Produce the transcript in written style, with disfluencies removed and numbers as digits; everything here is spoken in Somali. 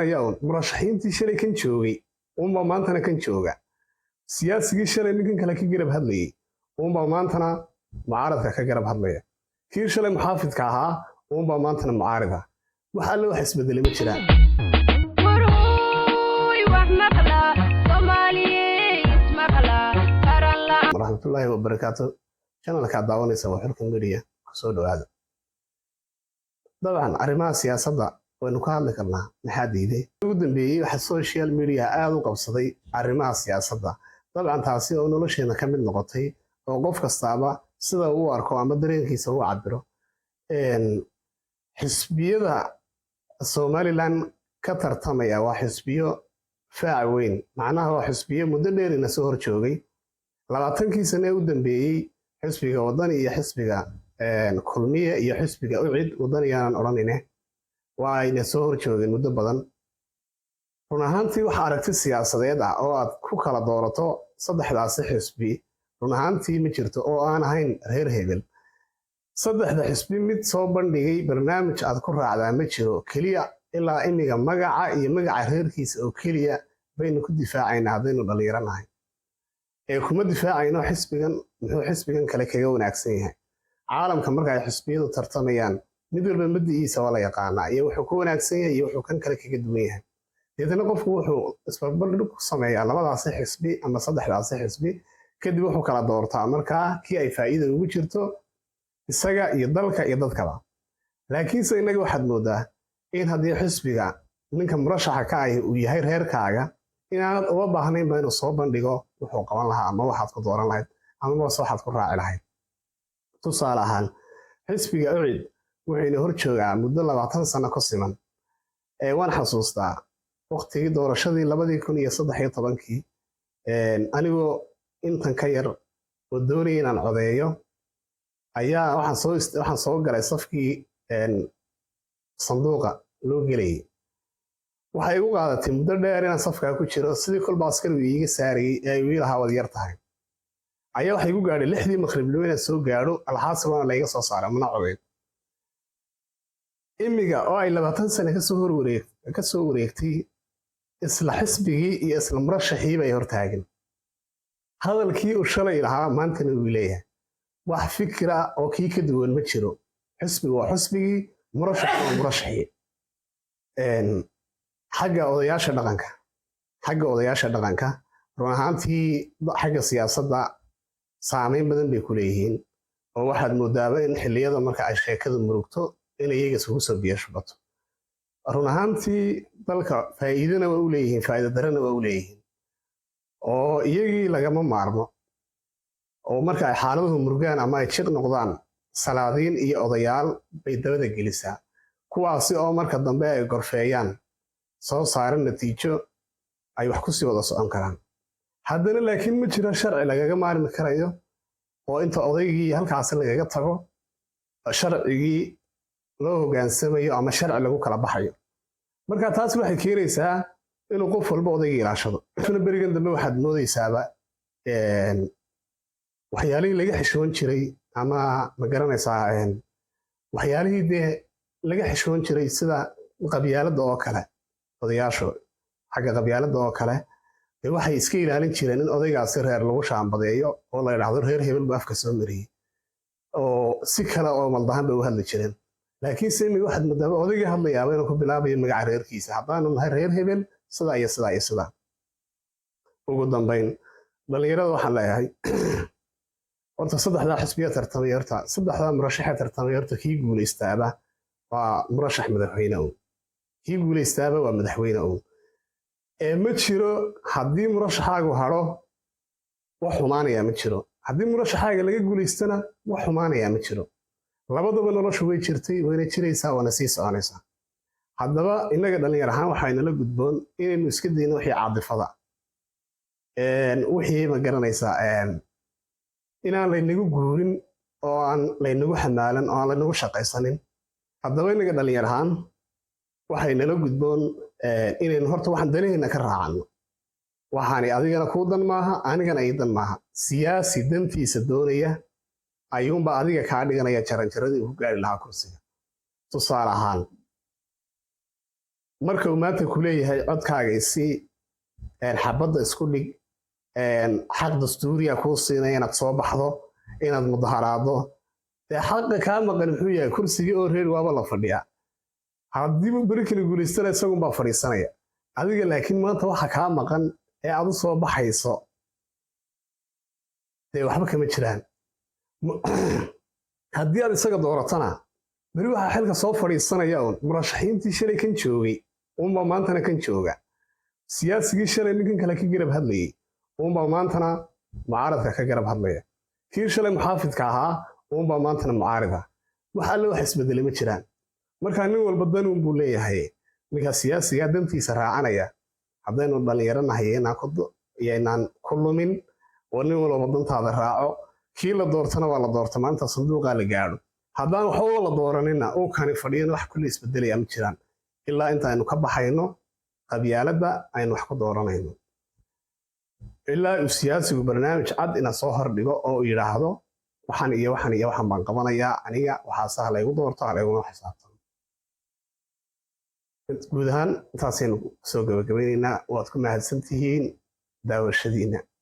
imanaya uun murashaxiintii shalay kan joogay uunbaa maantana kan jooga. Siyaasigii shalay ninkan kale ka garab hadlayay uunbaa maantana mucaaradka ka garab hadlaya. Kii shalay muxaafidka ahaa uunbaa maantana mucaarida. Wax alle wax isbedelay ma jiraan. Waruy wax maqla Soomaaliyeey, ismaqla qaran la. Waraxmatullaahi wabarakaatu. Channelka aad daawanaysa waa Xulka Media, kusoo dhawaada. Dabcan arrimaha siyaasadda waynu ka hadli karnaa, maxaa diiday? Ugu dambeeyey waxaa social media aada u qabsaday arrimaha siyaasadda. Dabcan taasi oo nolosheena ka mid noqotay, oo qof kastaaba sida uu arko ama dareenkiisa u cabiro. Xisbiyada Somaliland ka tartamaya waa xisbiyo faac weyn, macnaha waa xisbiyo muddo dheerina soo hor joogay. 20kii sane ee u dambeeyey, xisbiga Wadani iyo xisbiga Kulmiye iyo xisbiga UCID, Wadaniyaanan odhanine, waa ayna soo hor joogeen muddo badan. Run ahaantii, waxa aragti siyaasadeed ah oo aad ku kala doorato saddexdaasi xisbi run ahaantii ma jirto, oo aan ahayn reer hebel. Saddexda xisbi mid soo bandhigay barnaamij aad ku raacdaa ma jiro. Keliya ilaa imiga magaca iyo magaca reerkiisa oo keliya baynu ku difaacaynaa haddaynu dhallinyaranahay, ee kuma difaacayno xisbigan muxuu xisbigan kale kaga wanaagsan yahay. Caalamka marka ay xisbiyadu tartamayaan, mid walba mabdi'iisa waa la yaqaanaa, iyo wuxuu ku wanaagsan yahay iyo wuxuu kan kale kaga duwan yahay. Deetana qofku wuxuu isbarbardhig ku sameeyaa labadaasi xisbi ama saddexdaasi xisbi, kadib wuxuu kala doortaa markaa kii ay faa'iida ugu jirto isaga iyo dalka iyo dadkaba. Laakiinse innaga waxaad moodaa in haddii xisbiga ninka murashaxa ka ahi uu yahay reerkaaga, inaanad uga baahnaynba inuu soo bandhigo wuxuu qaban lahaa ama waxaad ku dooran lahayd amabase waxaad ku raaci lahayd. Tusaale ahaan, xisbiga UCID wuxuyna hor joogaa muddo 20 sano ku siman. Waan xasuustaa waqtigii doorashadii 2013-kii, anigoo intan ka yar oo doonaya inaan codeeyo ayaa waxaan soo galay safkii sanduuqa loo gelayay. Waxay igu qaadatay muddo dheer inaan safkaa ku jiro. Sidii kolba askarigu iiga saarayay ee ay wiilahaa wad yar tahay ayaa waxay igu gaadhay 6dii maqribnimo inaan soo gaadho. Alxaasil, waana layga soo saaray, mana codeyn. Imiga oo ay 20 sane kasoo wareegtay, isla xisbigii iyo isla murashaxii bay hortaagan. Hadalkii uu shalay lahaa maantana wuu leeyahay. Wax fikira oo kii ka duwan ma jiro. Xisbigu waa xisbigii, murashaxu waa murashaxii. Xagga odayaasha dhaqanka, run ahaantii xagga siyaasadda saameyn badan bay ku leeyihiin, oo waxaad moodaaba in xilliyada marka ay sheekadu murugto in iyaga isugu soo biyo shubato. Run ahaantii, dalka faa'iidana waa u leeyihiin, faa'iido darana waa u leeyihiin, oo iyagii lagama maarmo. Oo marka ay xaaladuhu murugaan ama ay jiq noqdaan, salaadiin iyo odayaal bay dabada gelisaa, kuwaasi oo marka dambe ay gorfeeyaan soo saara natiijo ay wax kusii wada socon karaan. Haddana laakiin ma jiro sharci lagaga maarmi karayo oo inta odaygii halkaasi lagaga tago sharcigii loo hogaansamayo ama sharci lagu kala baxayo. Marka taas waxay keenaysaa inuu qof walba odaygii ilaashado. Berigan dambe waxaad moodaysaaba waxyaalihii laga xishoon jiray, ama ma garanaysaa, waxyaalihii dee laga xishoon jiray sida qabyaaladda oo kale. Odayaashu xagga qabyaaladda oo kale dee waxay iska ilaalin jireen in odaygaasi reer lagu shaambadeeyo oo la idhaahdo reer hebel buu afka soo mariyey, oo si kale oo maldahan bay u hadli jireen. Laakiinse imika waxaad moodaaba odaygii hadlayaaba inuu ku bilaabayo magaca reerkiisa: haddaanu nahay reer hebel, sidaa iyo sidaa iyo sidaa. Ugu dambayn, dhallinyarada waxaan leeyahay, horta saddexdaa xisbiya tartamay, horta saddexdaa murashaxee tartamay, horta kii guulaystaaba waa murashax madaxweyne uun, kii guulaystaaba waa madaxweyne uun. Ee ma jiro haddii murashaxaagu hadho wax xumaanayaa ma jiro, haddii murashaxaaga laga guulaystana wax xumaanayaa ma jiro. Labadaba noloshu way jirtay, wayna jiraysaa, waana sii soconaysaa. Haddaba innaga dhallinyar ahaan waxaa inala gudboon inaynu iska dayno wixii caadifada, wixii ma garanaysaa, inaan laynagu guurin oo aan laynagu xamaalan oo aan laynagu shaqaysanin. Haddaba innaga dhallinyar ahaan waxay nala gudboon inaynu horta waxaan danaheenna ka raacano. Waxaani adigana kuu dan maaha, anigana ii dan maaha. Siyaasi dantiisa doonaya ayuunbaa adiga kaa dhiganaya jaranjaradii uu ku gaari lahaa kursiga. Tusaale ahaan, Marka uu maanta ku leeyahay codkaaga isii, xabadda isku dhig, xaq dastuuriya kuu siinaya inaad soo baxdo, inaad mudaharaado, dee xaqa kaa maqan muxuu yahay? Kursigii oo reer waaba la fadhiyaa. Haddiibu beri kala guulaystana, isagunbaa fadhiisanaya adiga. Laakiin maanta waxa kaa maqan ee aad u soo baxayso dee waxba kama jiraan. Haddii aad isaga dooratana, beri waxaa xilka soo fadhiisanaya uun murashaxiintii shalay kan joogay uunbaa maantana kan jooga. Siyaasigii shalay ninkan kale ka garab hadlayay uunbaa maantana mucaaradka ka garab hadlaya. Kii shalay muxaafidka ahaa uunbaa maantana mucaarida. Wax alle wax isbedelay ma jiraan. Marka nin walba danuun buu leeyahay. Ninkaa siyaasigaa dantiisa raacanaya, haddaynu dhallinyaro nahay, yaynaan ku lumin oo nin walba dantaada raaco. Kii la doortana waa la doorta maanta, sanduuqaa la gaadho. Haddaan waxbaba la dooranina, uu kani fadhiyana, wax kulli isbedelaya ma jiraan ilaa inta aynu ka baxayno qabyaaladda aynu wax ku dooranayno, ilaa uu siyaasigu barnaamij cad ina soo hordhigo oo uu yidhaahdo: waxaan iyo waxaan iyo waxaan baan qabanayaa aniga, waxaase ha laygu doorto, ha layguma xisaabtamo. Guud ahaan intaasaynu soo gabagabaynaynaa. Waad ku mahadsan tihiin daawashadiina.